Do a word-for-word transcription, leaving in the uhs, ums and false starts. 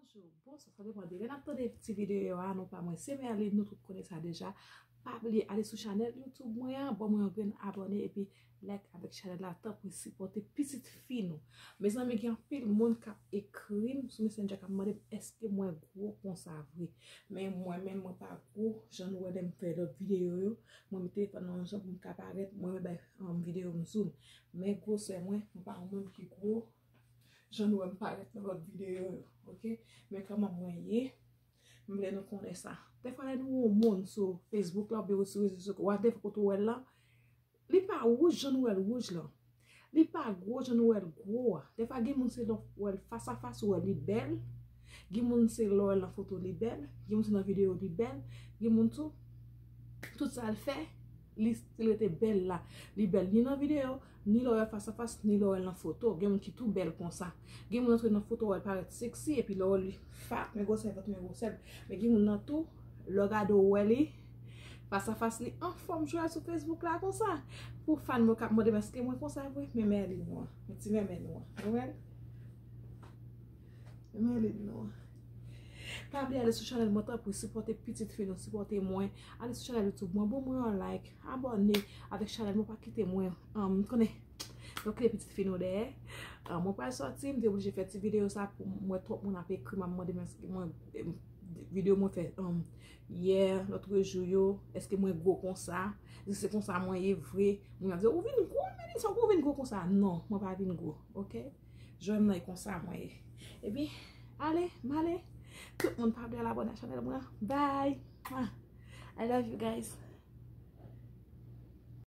Bonjou, bonswa, sa depann de lè n ap tande ti videyo a, non pa mwen se Merline, nou tout konnen sa deja. Pa bliye ale sou chanèl YouTube mwen an, ban mwen yon grenn abòne epi like avèk chanèl la, tanpri sipòte pitit fi nou. Mezanmi, gen anpil moun k ap ekri m sou Messenger k ap mande m èske mwen gwo konsa vre. Men mwen menm, mwen pa gwo, jan nou wè lè m fè lòt videyo yo, mwen met telefòn nan yon jan pou m ka parèt, mwen menm bay um, videyo m zoom. Men gwosè mwen, mwen pa yon moun ki gwo, jan nou wè m parèt nan lòt videyo yo, oke? Men kòman mwen ye, m vle nou konnen sa. Dèfwa lè nou wè yon moun sou Facebook la, oubyen sou rezo sosyo, w ap dèfwa kote w wè l lan, li pa wouj jan nou wè l wouj lan. Li pa gwo jan nou wè l gwo a. Dèfwa gen moun se lè w wè l fas a fas, ou wè li bèl. Gen moun se lè w wè l nan foto li bèl. Gen moun se nan videyo li bèl. Gen moun tou, tout sa l fè, li still rete bèl la. Li bèl ni nan videyo, ni lè w wè l fas a fas, ni lè w wè l nan foto. Gen moun ki tou bèl konsa. Gen moun antre nan foto, w wè l parèt seksi, epi lè w wè li fat, men gwosè vant, men gwosè l. Men gen moun nan tou, lè w gade w wè li, fas a fas li anfòm jwè sou Facebook la konsa. Pou fan mwen k ap mande m èske mwen konsa vre, men Merline nou an. Men ti mèmè nou an. Ou wè l? Men Merline nou an. Pa bliye ale sou chanèl mwen, tanpri sipòte pitit fi nou, sipòte mwen. Ale sou chanèl YouTube mwen, ban mwen yon like, abòne avèk chanèl mwen, pa kite mwen, um, konnen, yo kite pitit fi nou dèyè. Um, mwen pral sòti, m te oblije fè ti videyo sa pou mwen, twòp moun ap ekri m, ap mande m èske mwen, em, videyo mwen fè, um, yè, lòt jou yo, èske mwen gwo konsa? Èske se konsa mwen ye vre? Moun ap di, ou vin gwo, men sa ou vin gwo konsa? Non, mwen pa vin gwo, oke? Jwenn nan e konsa mwen ye. Epi, ale, m ale. Tout moun pa bliye al abòne a chanèl mwen an. Bye. Mwah. I love you guys.